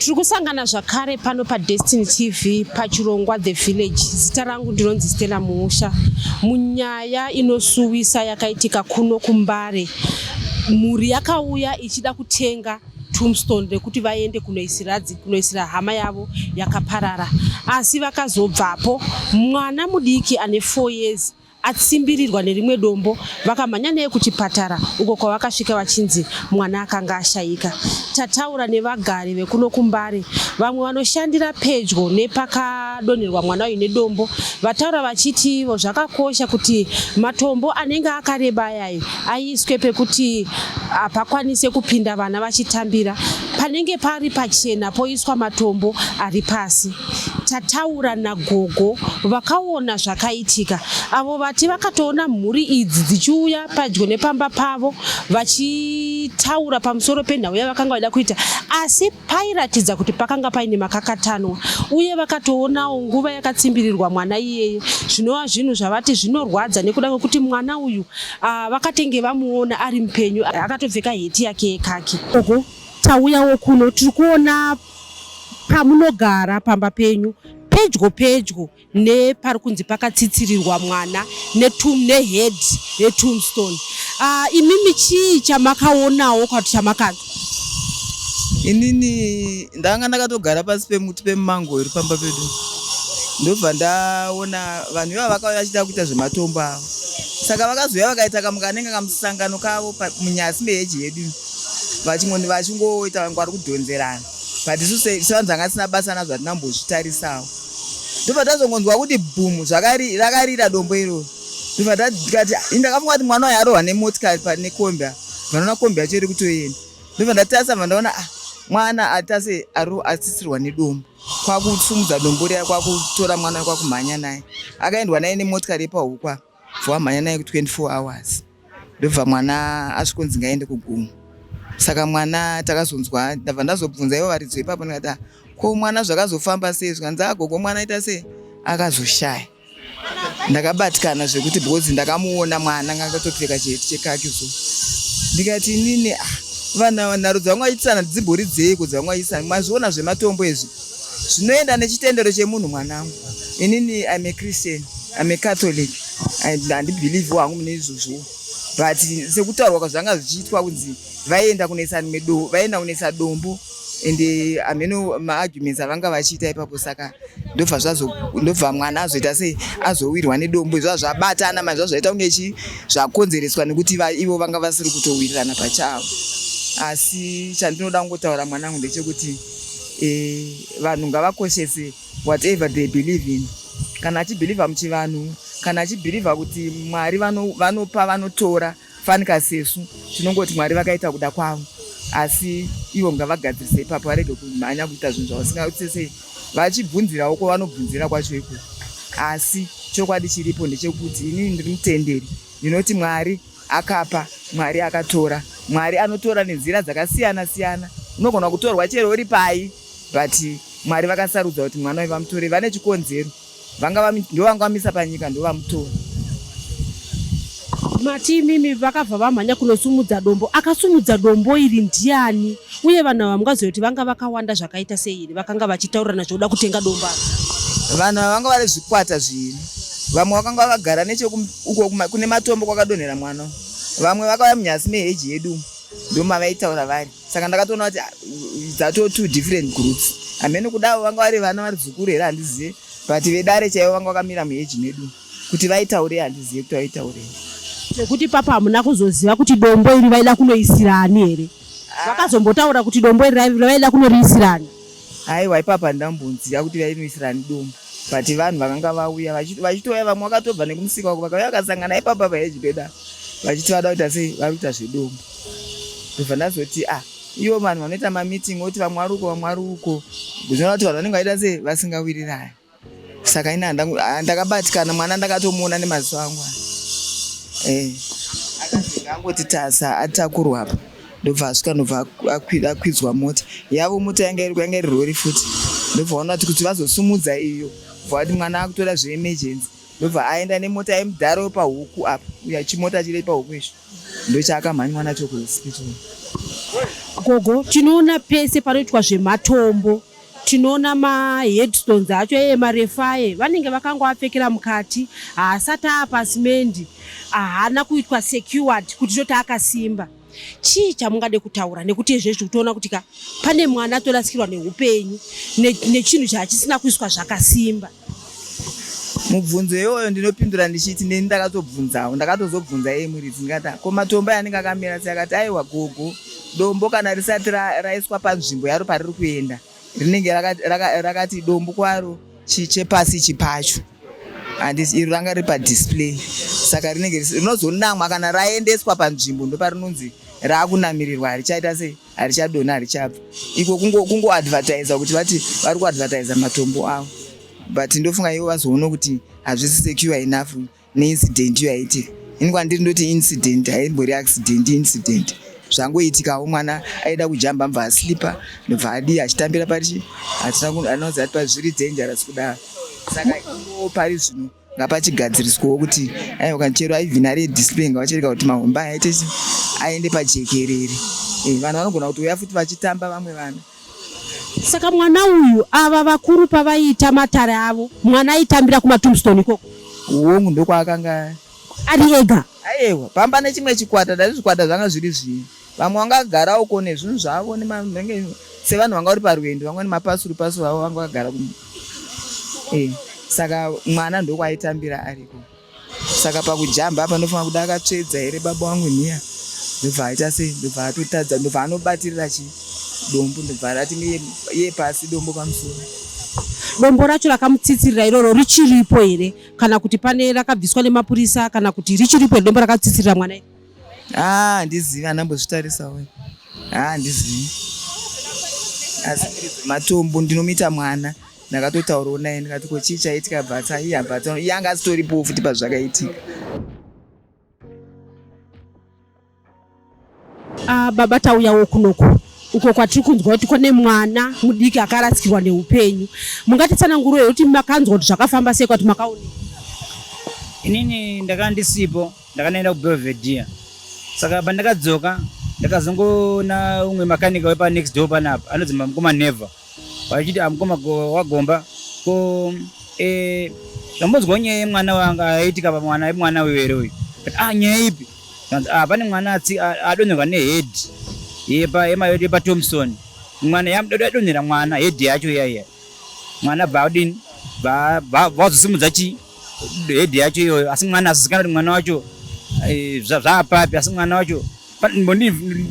Tiri kusangana zvakare pano paDestiny TV pachirongwa The Village. Zita rangu ndinonzi Stella Muusha. Munyaya inosuwisa yakaitika kuno kuMbare, mhuri yakauya ichida kutenga tombstone rekuti vaende kunoisira hama yavo yakaparara, asi vakazobvapo mwana mudiki ane 4 years atsimbirirwa nerimwe dombo. Vakamhanya naye kuchipatara uko kwavakasvika vachinzi mwana akanga ashayika. Tataura nevagari vekuno kuMbare, vamwe vanoshandira pedyo nepakadonherwa mwana uyu nedombo. Vataura vachiti ivo zvakakosha kuti matombo anenge akareba ayayo aiswe pekuti hapakwanise kupinda vana vachitambira, panenge pari pachena poiswa matombo ari pasi. Tataura nagogo vakaona zvakaitika, avo vati vakatoona mhuri idzi dzichiuya padyo nepamba pavo vachitaura pamusoro penhau yavakanga vaida kuita, asi pairatidza kuti pakanga paine makakatanwa, uye vakatoonawo nguva yakatsimbirirwa mwana iyeye, zvinova zvinhu zvavati zvinorwadza nekuda kwekuti mwana uyu vakatenge vamuona ari mupenyu akatopfeka heti yake yekaki. Gogo, tauyawo kuno, tiri kuona pamunogara pamba penyu pedyo pedyo nepari kunzi pakatsitsirirwa mwana nehead retombstone. Imimi chii chamakaonawo kana kuti chamakanzwa? Inini ndanga ndakatogara pasi pemuti pemumango iri pamba pedu, ndobva ndaona vanhu ivava vakauya vachida kuita zvematombo avo. Saka vakazouya vakaita kanenge kamusangano kavo munyasi meheji yedu, vachingoita vange vari kudhonzerana, but isu sevanhu tanga tisina basa nazvo, hatina kumbozvitarisawo. Ndobva tazongonzwa kuti bhumu, rakarira dombo iroro. Ndobva ndikati, ndakafunga kuti mwana uyu arohwa nemotikari nekombi apa, vanoona kombi yacho iri kutoenda. Ndobva ndatarisa, bva ndaona, ah, mwana atase atsitsirwa nedombo. Kwakusumudza dombo riya, kwakutora mwana, kwakumhanya naye, akaendwa naye nemotikari yepahukwa, bva wamhanya naye ku24 hours. Ndobva mwana asvikonzi ngaende kugumo. Saka mwana takazonzwa, ndabva ndazobvunza ivo varidzo ipapo, ndikati, ah, ko mwana zvakazofamba sei? Zvikanzi, agogo, mwana aita sei, akazoshaya. Ndakabatikana zvekuti, because ndakamuona mwana anga akatopfeka chiheti chekaki. So ndikati inini, ah, vanhu nharo dzavanga vachitisana dzimbori dzeiko dzavanga vachitisana? Mazviona zvematombo izvi zvinoenda nechitendero chemunhu. Mwanangu, inini I'm a Christian, I'm a Catholic, handibhilivhi hangu mune izvozvo, but sekutaurwa kwazvanga zvichiitwa kunzi vaenda kunoisa rimwe, vaenda kunoisa dombo, ende hameno maarguments avanga vachiita ipapo. Saka ndobva zvazo ndobva mwana azoita sei, azowirwa nedombo. Izva zvabatana manje, zvazvaita kunge chi zvakonzereswa nekuti ivo vanga vasiri kutowirirana pachavo. Asi chandinoda kungotaura, mwanangu, ndechekuti vanhu ngavakoshese whatever they believe in. Kana achibhilivha muchivanhu, kana achibhilivha kuti Mwari vanopa, vanotora, fanika sesu tinongoti Mwari vakaita kuda kwavo. Asi ivo ngavagadzirise ipapo, varege kumhanya kuita zvinhu zvavasingasei, vachibvunzirawo kwavanobvunzira kwacho ikoko. Asi chokwadi chiripo ndechekuti inini ndiri mutenderi, ndinoti Mwari akapa, Mwari akatora. Mwari anotora nenzira dzakasiyana siyana, unogona kutorwa chero uri pai, but Mwari vakasarudza kuti mwana uyu vamutore, vane chikonzero. Ndo vanga vamisa panyika, ndo vamutora. Mati imimi vakabva vamhanya kunosumudza dombo. Akasumudza dombo iri ndiani, uye vanhu ava mungaziva kuti vanga vakawanda zvakaita sei iri vakanga vachitaurirana zvokuda kutenga dombo ava? Vanhu ava vanga vari zvikwata zviviri. Vamwe vakanga vakagara necheuko kune matombo kwakadonhera mwana, vamwe vakauya munyasi meheji yedu, ndomavaitaura vari. Saka ndakatoona kuti, ah, dzato two different groups. Hameno kudavo vanga vari vana vari zukuru here, handizive, but vedare chaivo vanga vakamira muheji medu. Kuti vaitaurei, handizive kuti vaitaurei. Zvekuti papa hamuna kuzoziva kuti dombo iri vaida kunoisirani here? Vakazombotaura kuti dombo iri vaida kunoriisirani? Aiwa, ipapa handambonziva kuti vainoisirani dombo, but vanhu vakanga vauya vachitouya, vamwe vakatobva nekumusika uko, vakauya vakasangana ipapa paheji pedu apa, vachiti vada kuita sei, vari kuita zvedombo. Ndobva ndazoti, ah, ivo vanhu vanoita mameeting oti vamwe vari uko, vamwe vari uko, zvinoona kuti vanhu vanenge vaita sei, vasingawirirani. Saka ini ndakabatikana, mwana ndakatomuona nemaziso angu aya. Akazenge angoti tasa atakurwa apa, ndobva asvika, ndobva akwidzwa mota yavo. Mota yanga iri, yanga iri rori futi. Ndobva vaona kuti vazosumudza iyo, bva vati mwana akutora zveemergency, ndobva aenda nemota yemudhara wepahuku apa, uya chimota chiri pahuku izvo, ndochaakamhanywa nacho kuhospital. Gogo, tinoona pese panoitwa zvematombo, tinoona maheadstones acho eye marefu aye vanenge vakangoapfekera mukati, haasati aapasimendi, haana kuitwa secured kuti toti akasimba. Chii chamungade kutaura nekuti izvezvi kutoona kuti ka pane mwana atorasikirwa neupenyu nechinhu chaachisina kuiswa zvakasimba? Mubvunzo iyoyo ndinopindura ndichiti neni ndakatobvunzawo, ndakatozobvunza iye muridzi ndikati, ko matombo aya anenge akamira sei? Akati aiwa gogo, dombo kana risati raiswa panzvimbo yaro pariri kuenda rinenge rakati dombo kwaro chepasi ichi pacho handisi iro ranga riri padisplay, saka rinenge rinozonamwa kana raendeswa panzvimbo, ndoparinonzi raakunamirirwa, harichaita sei, harichadonha, harichabva iko. Kungoadvertisa kuti vati vari kuadvertisa matombo avo, but ndofunga ivo vazoona kuti hazvisi secure enough neincident iyo yaitika. Ini kwandiri ndoti incident, haimbori accident, incident zvangoitikawo. Mwana aida kujamba, mubva aslipa, ndobva adii, achitambira parichi hatina anoziva kuti pazviri dangerous kudaro. Saka ivo pari zvino ngapachigadziriswawo kuti aiwa, kana chero even ari display, ngavachereka kuti mahomba aite aende pajekerere. Vanhu vanogona kutouya futi vachitamba, vamwe vana. Saka mwana uyu, ava vakuru pavaiita matare avo, mwana aitambira kumatombstone ikoko? Hongu, ndokwaakanga ari ega? Aiwa, pamba nechimwe chikwata. Dati zvikwata zvanga zviri zvii, vamwe vangagara uko nezvinhu zvavo, nenge sevanhu vanga vari parwendo, vamwe nemapasuru pasuru avo vanga vakagara. Saka mwana ndokwaitambira ariko. Saka pakujamba apa ndofunga kuda akatsvedza here baba wangu nhiya, ndobva aita sei, ndobva atotadza, ndobva anobatirira chi dombo, ndobva rati iye pasi, dombo pamusoro. Dombo racho rakamutsitsirira iroro richiripo here, kana kuti pane rakabviswa nemapurisa, kana kuti richiripo here dombo rakatsitsirira mwana iri? Ah, handizivi, handambozvitarisawo, ha, handizivi. Asi matombo ndinomuita mwana, ndakatotaurawo naye, ndikati ko chii chaitika, bvatsa iye abvatsa iye anga asitoripowo futi pazvakaitika. Ah, baba, tauyawo kunoku uko kwatiri kunzwa kuti kune mwana mudiki akarasikirwa neupenyu. Mungatitsanangurire kuti makanzwa kuti zvakafamba sei, kwati makaonei? Inini ndakanga ndisipo, ndakanoenda kuBelvedere. Saka pandakadzoka ndakazongoona umwe makanika wepa next door panapa anonzi mukoma Never vachiti, "Ah, mukoma wagomba ko zvambonzwa nyaya yemwana wanga aitika pamwana, mwana uyu here uyu?" But, "Ah, nyaya ipi?" Kanzi, "Ah, pane mwana adonherwa nehead yepa tombstone, mwana yadonhera mwana head yacho iya iya, mwana bva adini, bva vazosimudza chi head yacho iyoyo, asi mwana asizikana kuti mwana wacho zvaapapi, asi mwana wacho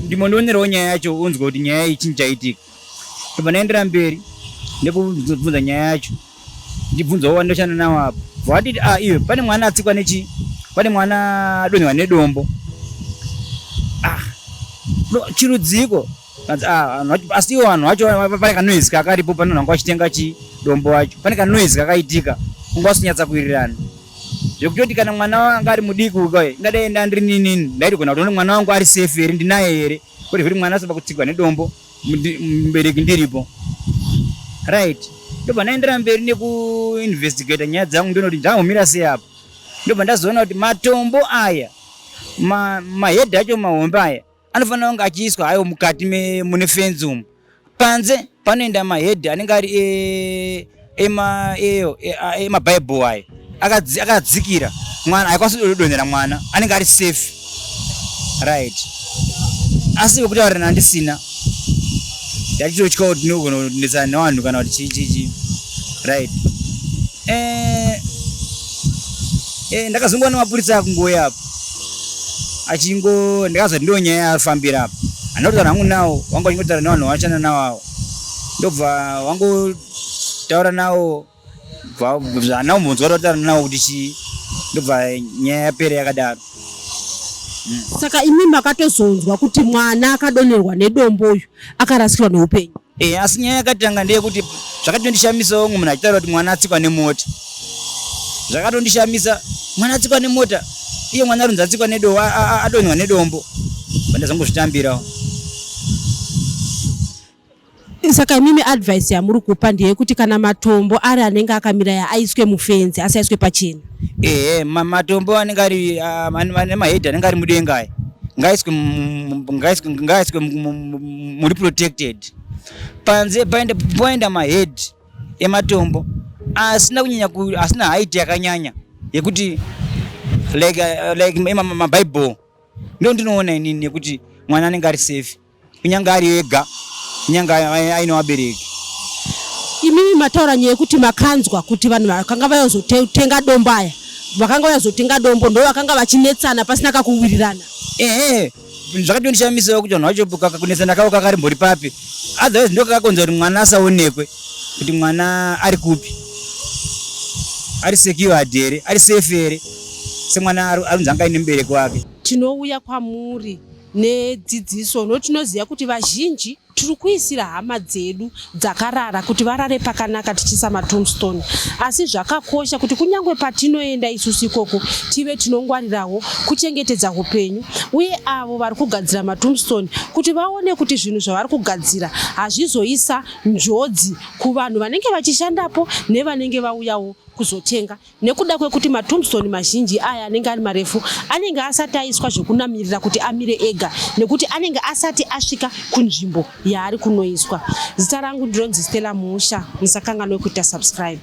ndimbondionerawo nyaya yacho, unzwe kuti nyaya iyi chinyi chaitika." Ndobva ndaendera mberi nekubvunza nyaya yacho, ndibvunzawo wandoshanda nawo apo, vatiti, "Ah, iyo pane mwana atsikwa nechi, pane mwana adonherwa nedombo." Ah, chirudziko? Kanzi, "Ah, vanhu vacho." Asi ivo vanhu vacho pane kanoise kakaripo, pane vanhu vanga vachitenga chi dombo wacho, pane kanoise kakaitika, kunga vasinyatsa kuwirirana, zvekutoti kana mwana wanga ari mudiki uka, ingadai ndandiri ninini, ndaitogona kutoona mwana wangu ari safe here, ndinaye here, kwete kuti mwana asaba kutsikwa nedombo mubereki ndiripo. Right, ndobva ndaendera mberi nekuinvestigata nyaya dzangu, ndinoti ndangomira sei apa, ndobva ndazoona kuti matombo aya, mahead acho mahombe aya anofanira kunge achiiswa hayo mukati mune fenzi umu. Panze panoenda mahead anenge ari eyo emabhaibhuru ayo akadzikira, mwana aikwanisi kudonhera, mwana anenge ari safe. Right, asi vekutaurira handisina, ndachitotya kuti ndinogona kunetsana nevanhu kana kuti chii chii chii. Right, ndakazongoona mapurisa akungouya apo achingo, ndakazoti ndo nyaya yaafambira apa. Handina kutaura hangu nawo, wanga uchingotaura nevanhu vavashanda navo avo, ndobva wangotaura nawo, handina kumbonzwa kuti vataura nawo kuti chii, ndobva nyaya yapera yakadaro. Saka imi makatozonzwa kuti mwana akadonherwa nedombo uyu akarasikirwa neupenyu? Asi nyaya yakatanga ndeyekuti zvakatondishamisawo umwe munhu achitaura kuti mwana atsikwa nemota. Zvakatondishamisa, mwana atsikwa nemota, iye mwana arunzi atsikwa nedombo, adonhwa nedombo, vandazongozvitambirawo. Saka imimi advice yamuri kupa ndeyekuti kana matombo ari anenge akamira ya aiswe mufenzi, asi aiswe pachena? Ehe, matombo anenge ari ane mahead anenge ari mudenga aya. Ngaiswe ngaiswe ngaiswe muri protected. Panze paenda poenda mahead ematombo asina kunyanya asina height yakanyanya yekuti like like mabible ndo ndinoona inini yekuti mwana anenge ari safe kunyange ari ega, kunyange aine vabereki. Imimi mataura nyaya yekuti makanzwa kuti vanhu vakanga vayozotenga dombo aya, vakanga vayozotenga dombo ndo vakanga vachinetsana pasina kakuwirirana. Ehe, zvakatondishamisawo kuti vanhu vacho kunetsana kavo kakarimbori papi, otherwise ndo kakakonza kuti mwana asaonekwe kuti mwana ari kupi, ari secured here, ari safe here, semwana arunzi anga aine mubereki wake. Tinouya kwamuri nedzidziso nokuti tinoziva kuti vazhinji tiri kuisira hama dzedu dzakarara kuti varare pakanaka tichiisa matombstone, asi zvakakosha kuti kunyange patinoenda isusu ikoko tive tinongwarirawo kuchengetedza upenyu, uye avo vari kugadzira matombstone kuti vaone kuti zvinhu zvavari kugadzira hazvizoisa njodzi kuvanhu vanenge vachishandapo nevanenge vauyawo kuzotenga, nekuda kwekuti matombstone mazhinji aya anenge ari marefu anenge asati aiswa zvekunamirira kuti amire ega, nekuti anenge asati asvika kunzvimbo yaari kunoiswa. Zita rangu ndinonzi Stella Musha, musakanganwe kuita subscribe.